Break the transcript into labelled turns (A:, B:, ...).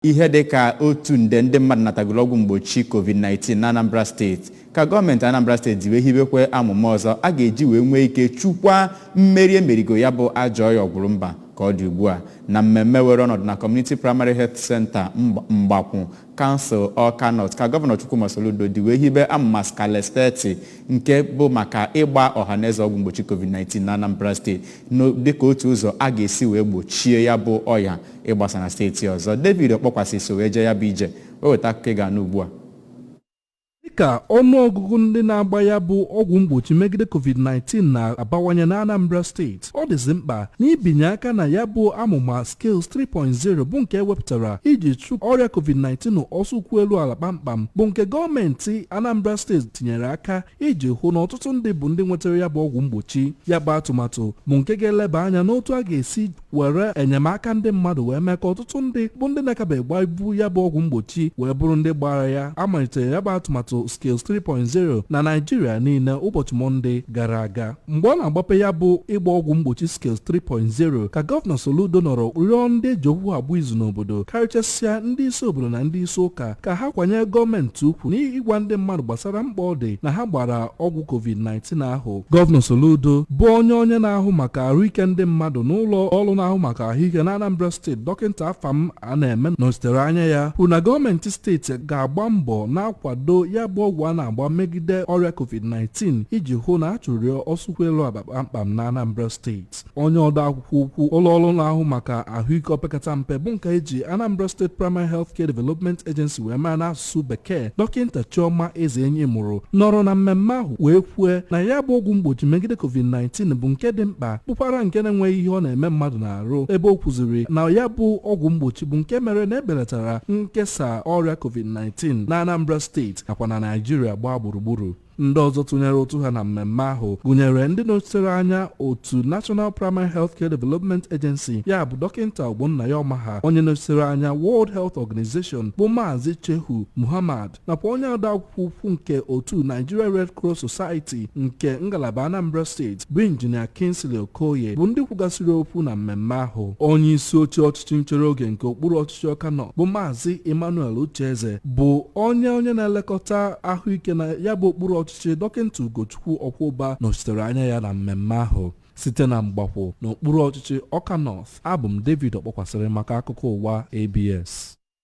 A: Ihe dị ka 1 nde ndị mmadụ natagoro ọgwụ mgbochi COVID-19 na Anambra Steeti, ka gọọmenti Anambra Steeti ji wee hibekwe amụma ọzọ a ga-eji wee nwee ike chukwaa mmeri emerigo ya bụ ajọ ọya ọgwụrụ mba. Ka ọ dị ugbu a, na mmemme were ọnọdụ na Community Primary Health Center, Mgbakwu, Kansụl Ọka North, ka Gọvanọ Chukwuma Soludo dị wee hibe amụma Scales 30, nke bụ maka ịgba ọhaneze ọgwụ mgbochi COVID-19 na Anambra Steeti, dịka otu ụzọ a ga-esi wee gbochie ya bụ ọya ịgbasa na steeti ọzọ. David Ọkpọkwasị so wee jee ya bụ ije, wee weta akụkọ ị ga-anụ ugbu a.
B: Dịka ọnụọgụgụ ndị na-agba ya bụ ọgwụ mgbochi megide COVID-19 na-abawanye na Anambra Steeti, ọ dịzị mkpa na ibinye aka na ya bụ amụma Skills 3.0, bụ nke ewepụtara iji chụ ọrịa COVID-19 ọsọ ụkwụ elu ala kpamkpam, bụ nke gọọmenti Anambra Steeti tinyere aka iji hụ na ọtụtụ ndị bụ ndị nwetara ya bụ ọgwụ mgbochi. Ya bụ atụmatụ bụ nke ga-eleba anya n'otu a ga-esi were enyemaka ndị mmadụ wee mee ka ọtụtụ ndị bụ ndị na-akabeghị gbabu ya bụ ọgwụ mgbochi wee bụrụ ndị gbara ya. Amalitere ya bụ atụmatụ Skills 3.0 na Naịjirịa niile ụbọchị Mọnde gara aga. Mgbe ọ na-agbape ya bụ ịgba ọgwụ mgbochi Skills 3.0, ka Gọvanọ Soludo nọrọ rịọ ndị eji okwu agba izu n'obodo, karịchasịa ndị isi obodo na ndị isi ụka, ka ha kwanye gọọmenti ukwu n'ịgwa ndị mmadụ gbasara mkpa ọ dị na ha gbara ọgwụ COVID-19 ahụ. Gọvanọ Soludo bụ onye na-ahụ maka ahụike ndị mmadụ n'ụlọ ọrụ na-ahụ maka ahụike na Anambra Steeti, Dọkịta Afam a na-eme nọchitere anya ya, kwuru na gọọmenti steeti ga-agba mbọ na-akwado ya bụ ọgwụ a na-agba megide ọrịa COVID-19 iji hụ na a chụrụ ọsụkwu elu aba kpamkpam na Anambra Steeti. Onye ode akwụkwọ ukwu ụlọ ọrụ na-ahụ maka ahụike opekata mpe, bụ nke eji Anambra State Primary Health Care Development Agency wee mara n'asụsụ Bekee, Dọkịta Chioma Ezenyimụrụ, nọrọ na mmemme ahụ wee kwue na ya bụ ọgwụ mgbochi megide COVID-19 bụ nke dị mkpa, bụkwara nke na-enweghị ihe ọ na-eme mmadụ n'arụ, ebe o kwuziri na ya bụ ọgwụ mgbochi bụ nke mere na ebelatara nkesa ọrịa COVID-19 na Anambra Steeti nakwa na Naijiria gbaa gburugburu. Ndị ọzọ tụnyere ụtụ ha na mmemme ahụ gụnyere ndị nọchitere anya otu National Primary Healthcare Development Agency, ya bụ Dọkịta Ogbonnaya Ọmaha, onye nọchitere anya World Health Organization bụ Maazị Chehu Muhammad, nakwa onye odeakwụkwọ ukwu nke otu Nigeria Red Cross Society nke ngalaba Anambra Steeti, bụ Injinia Kingsley Okoye, bụ ndị kwugasịrị okwu na mmemme ahụ. Onye isi oche ọchịchị nchere oge nke okpuru ọchịchị Ọka North, bụ Maazị Emmanuel Ucheeze, bụ onye na-elekọta ahụike na ya bụ okpuru ọchịchị, Dọkịta Ugochukwu Ọkwụba, nọchitere anya ya na mmemme ahụ. Site na Mgbakwu n'okpuru ọchịchị Ọka North, abụ m David Ọkpọkwasịrị maka akụkọ ụwa ABS.